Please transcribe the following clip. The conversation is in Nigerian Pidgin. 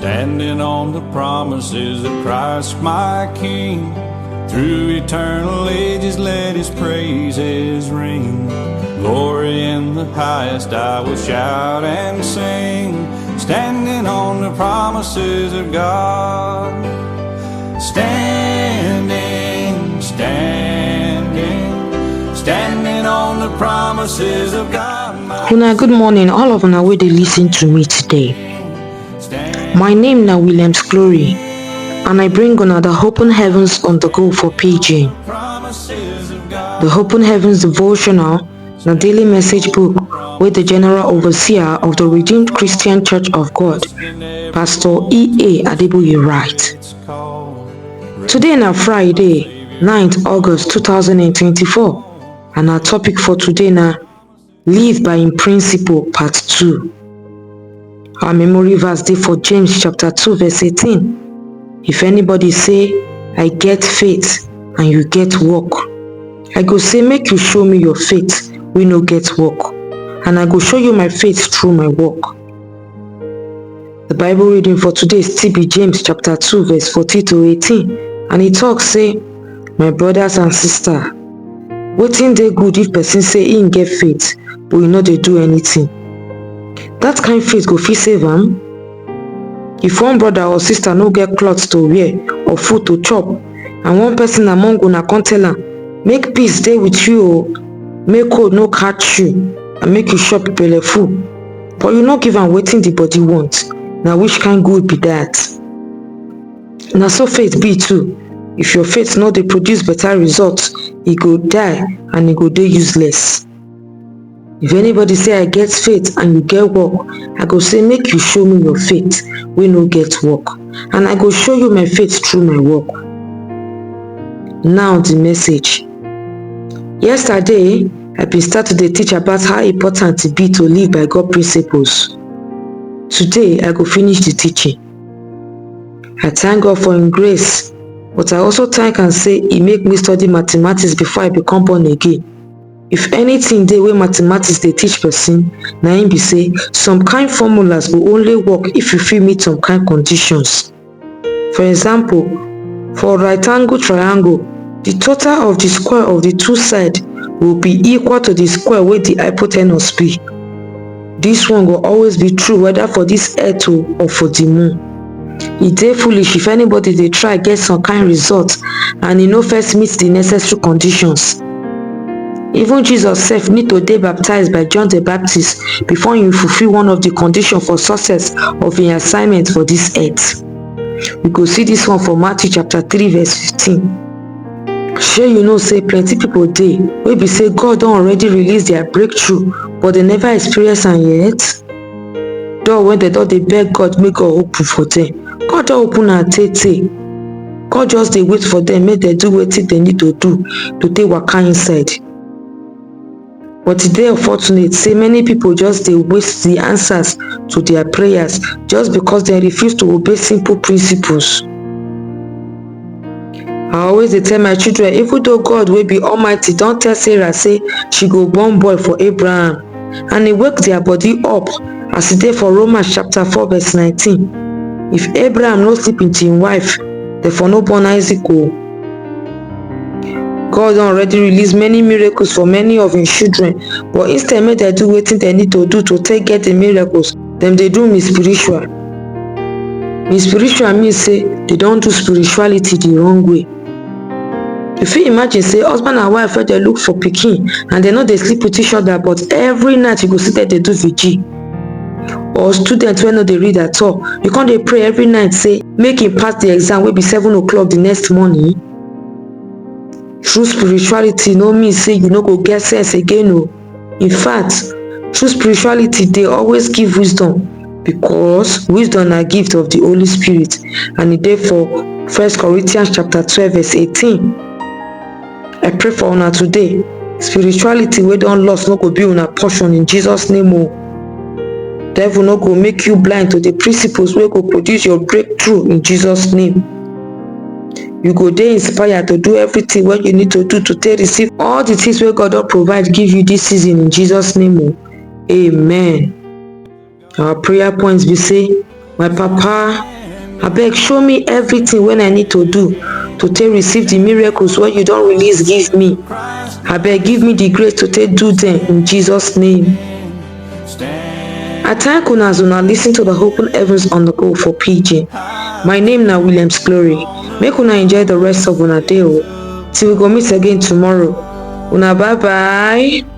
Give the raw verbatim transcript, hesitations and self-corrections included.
Standing on the promises of Christ my King. Through eternal ages, let his praises ring. Glory in the highest, I will shout and sing. Standing on the promises of God. Standing, standing, standing on the promises of God. My Una, good morning, all of una wey dey listen to me today. My name na Williams Glory, and I bring una the Open Heavens on the Go for Pidgin. The Open Heavens devotional na daily message book wey the General Overseer of the Redeemed Christian Church of God, Pastor E A Adeboye, write. Today na Friday, ninth August two thousand and twenty-four, and our topic for today na Live by im Principle, Part two. Our memory verse dey for James chapter two verse eighteen. If anybody say, "I get faith," and you get work, I go say, "Make you show me your faith wey no get work, and I go show you my faith through my work." The Bible reading for today still be James chapter two verse fourteen to eighteen, and e talk say, "My brothers and sisters, wetin dey good if person say im get faith but e no dey do anything? That kind faith go fit save am? If one brother or sister no get cloth to wear or food to chop, and one person among una come tell am, 'Make peace dey with you o, make cold no catch you, and make you chop belle full,' but you no give am wetin the body want, na which kind good be that?" Na so faith be too. If your faith no dey produce better result, e go die and e go dey useless. If anybody say, "I get faith," and you get work, I go say, "Make you show me your faith wey no get work, and I go show you my faith through my work." Now the message. Yesterday, I bin start to dey teach about how important e be to live by God principles. Today, I go finish the teaching. I thank God for im grace, but I also thank am say e make me study mathematics before I become born again. If anything dey wey mathematics dey teach person, na im be say some kind formulas go only work if you fit meet some kind conditions. For example, for right angle triangle, the total of the square of the two side will be equal to the square wey the hypotenuse be. This one go always be true whether for this earth o or for the moon. E dey foolish if anybody dey try get some kind result and e no first meet the necessary conditions. Even Jesus sef need to dey baptized by John the Baptist before he fulfill one of the condition for success of im assignment for this earth. We go see this one for Matthew chapter three verse fifteen. Shey you know say plenty people dey wey be say God don already release their breakthrough, but they never experience am yet? Door wey dem don dey beg God make God open for them, God don open am tey tey. God just dey wait for them make dem do wetin dem need to do to take waka inside. But e dey unfortunate say many people just dey waste the answers to their prayers just because dem refuse to obey simple principles. I always dey tell my children, even though God wey be Almighty don tell Sarah say she go born boy for Abraham, and e wake their body up as e dey for Romans chapter four verse nineteen. If Abraham no sleep with im wife, dem for no born Isaac o. God don already release many miracles for many of im children, but instead make dem do wetin dem need to do to take get the miracles, dem dey do Miss Spiritual. Miss Spiritual mean say dem don do spirituality the wrong way. You fit imagine say husband and wife wey dey look for pikin and dem no dey sleep with each other, but every night you go see dem dey do vigil. Or student wey no dey read at all, you come dey pray every night say make im pass the exam wey be seven o'clock the next morning. True spirituality no mean say you no go get sense again o. In fact, true spirituality dey always give wisdom, because wisdom na gift of the Holy Spirit, and e dey for First Corinthians chapter twelve verse eighteen. I pray for una today. Spirituality wey don lost no go be una portion in Jesus name o. Devil no go make you blind to the principles wey go produce your breakthrough in Jesus name. You go dey inspired to do everything wey you need to do to take receive all the things wey God don provide give you this season in Jesus name o. Amen. Our prayer points be say, my Papa, Abeg, show me everything wey I need to do to take receive the miracles wey you don release give me. Abeg, give me the grace to take do them in Jesus' name. I thank una as una listen to the Open Heavens on the Go for Pidgin. My name na Williams Glory. Make una enjoy the rest of una day o. Till we go meet again tomorrow. Una bye bye.